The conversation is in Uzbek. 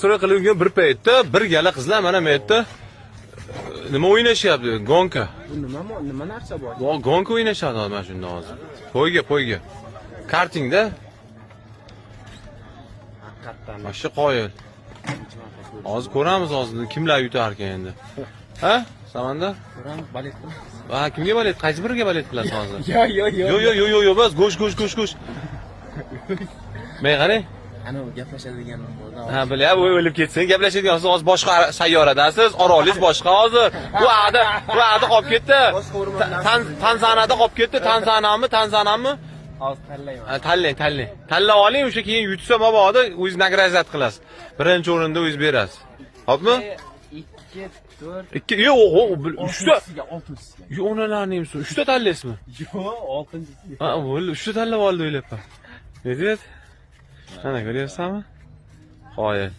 Sura qilingan bir paytda bir gala qizlar mana bu yerda nima o'ynashyapti? Гонка. Bu nima, nima narsa bor? Гонка o'ynashadi hozir mana shunda hozir. Poyga, poyga. Kartingda Haqiqatdan. Mana shu qoyil. Hozir ko'ramiz hozir kimlar yutar ekan endi. Ha? Samanda? Ko'ramiz, болеть qilamiz. Ha, kimga болеть? Qaysi biriga болеть qilasiz hozir? Yo, yo, yo. Yo'q, yo'q, yo'q, yo'q, yo'q, bas, go'sht, go'sht, go'sht, go'sht. Men qarang. Ana u gaplashadigan bo'ldi. Ha, bilyapti, o'lib ketsin. Gaplashadigan siz hozir boshqa sayyoradasiz, orolingiz boshqa hozir. Bu ada qolib ketdi. Boshqa o'rmondan. Tanzaniyada qolib ketdi. Tanzaniyami, Tanzaniyami? Hozir tanlayman. Ha, tanlang, tanlang. Tanlab oling, o'sha keyin yutsa mabodo o'zingiz награждать qilasiz. Birinchi o'rinda o'zingiz berasiz. Hopmi? 2, 4, Ikki, yo'q, yo'q, uchta. oltinchisiga, oltinchisiga. Yo'q, onalarni emsi. Uchta tanlaysizmi? Yo'q, oltinchisiga. Ha, bo'ldi, uchta tanlab oldi o'ylabman. Ne deyapti? Mana ko'ryapsanmi? Qoyil.